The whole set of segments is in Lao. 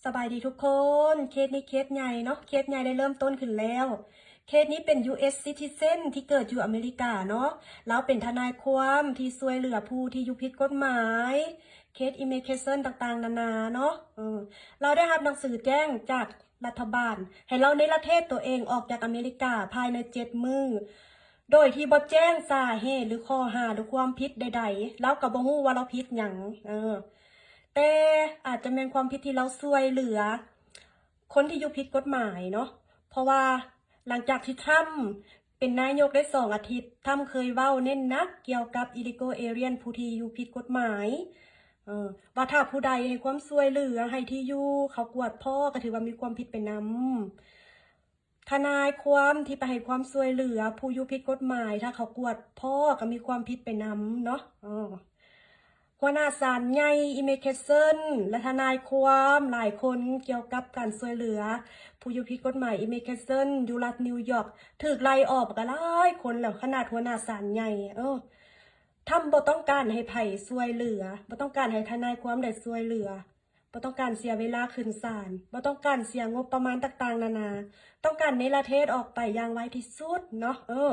ສະບາຍດີທຸກຄົນ ເຄສນີ້ເຄສໃຫຍ່ເນາະ ເຄສໃຫຍ່ໄດ້ເລີ່ມຕົ້ນຂຶ້ນແລ້ວ. ເຄສນີ້ເປັນ ຢູ ເອສ citizen ທີ່ເກີດຢູ່ອາເມລິກາເນາະ. ລາວເປັນທະນາຍຄວາມທີ່ຊ່ວຍເຫຼືອຜູ້ທີ່ຢູ່ຜິດກົດໝາຍ ເຄສ immigration ຕ່າງໆນານາເນາະ. ເອີ ລາວໄດ້ຮັບໜັງສືແຈ້ງຈາກລັດຖະບານ ໃຫ້ລາວເນລະເທດຕົວເອງອອກຈາກອາເມລິກາພາຍໃນເຈັດມື້ ໂດຍທີ່ບໍ່ແຈ້ງສາເຫດ ຫຼື ຂໍ້ຫາ ຫຼື ຄວາມຜິດໃດໆ. ລາວກໍບໍ່ຮູ້ວ່າລາວຜິດຫຍັງ. ເອີ ແຕ່ອາດຈະແມ່ນຄວາມຜິດທີ່ລາວຊ່ວຍເຫຼືອຄົນທີ່ຢູ່ຜິດກົດໝາຍເນາະ. ເພາະວ່າຫຼັງຈາກທີ່ທຣຳເປັນນາຍົກໄດ້ສອງອາທິດ ທຣຳເຄີຍເວົ້າເນັ້ນໜັກກ່ຽວກັບ illegal alien ຜູ້ທີ່ຢູ່ຜິດກົດໝາຍ ເອີ ວ່າຖ້າຜູ້ໃດໃຫ້ຄວາມຊ່ວຍເຫຼືອ ໃຫ້ທີ່ຢູ່ ເຂົາກວດພໍ້ ກໍຖືວ່າມີຄວາມຜິດໄປນຳ. ທະນາຍຄວາມທີ່ໄປໃຫ້ຄວາມຊ່ວຍເຫຼືອຜູ້ຢູ່ຜິດກົດໝາຍ ຖ້າເຂົາກວດພໍ້ກໍມີຄວາມຜິດໄປນຳເນາະ. ເອີ ຫົວໜ້າສານໃຫຍ່ immigration ແລະ ທະນາຍຄວາມຫຼາຍຄົນກ່ຽວກັບການຊ່ວຍເຫຼືອຜູ້ຢູ່ຜິດກົດໝາຍ immigration ຢູ່ລັດນິວຢອກ ຖືກໄລ່ອອກກໍຫຼາຍຄົນແລ້ວ ຂະໜາດຫົວໜ້າສານໃຫຍ່. ເອີ ທຣຳບໍ່ຕ້ອງການໃຫ້ໃຜຊ່ວຍເຫຼືອ ບໍ່ຕ້ອງການໃຫ້ທະນາຍຄວາມໃດຊ່ວຍເຫຼືອ. ບໍ່ຕ້ອງການເສຍເວລາຂຶ້ນສານ ບໍ່ຕ້ອງການເສຍງົບປະມານຕ່າງໆນານາ ຕ້ອງການເນລະເທດອອກໄປຢ່າງໄວທີ່ສຸດເນາະ. ເອີ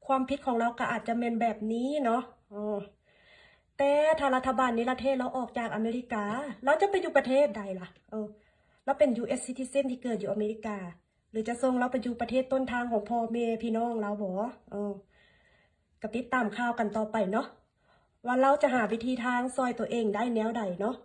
ຄວາມຜິດຂອງລາວກໍອາດຈະແມ່ນແບບນີ້ເນາະ. ເອີ ແຕ່ຖ້າລັດຖະບານເນລະເທດລາວອອກຈາກອາເມລິກາ ລາວຈະໄປຢູ່ປະເທດໃດລະ? ເອີ ລາວເປັນ ຢູ ເອສ citizen ທີ່ເກີດຢູ່ອາເມລິກາ ຫຼືຈະສົ່ງລາວໄປຢູ່ປະເທດຕົ້ນທາງຂອງພໍ່ແມ່ພີ່ນ້ອງລາວບໍ? ເອີ ກໍຕິດຕາມຂ່າວກັນຕໍ່ໄປເນາະ ວ່າລາວຈະຫາວິທີທາງຊ່ອຍຕົວເອງໄດ້ແນວໃດເນາະ.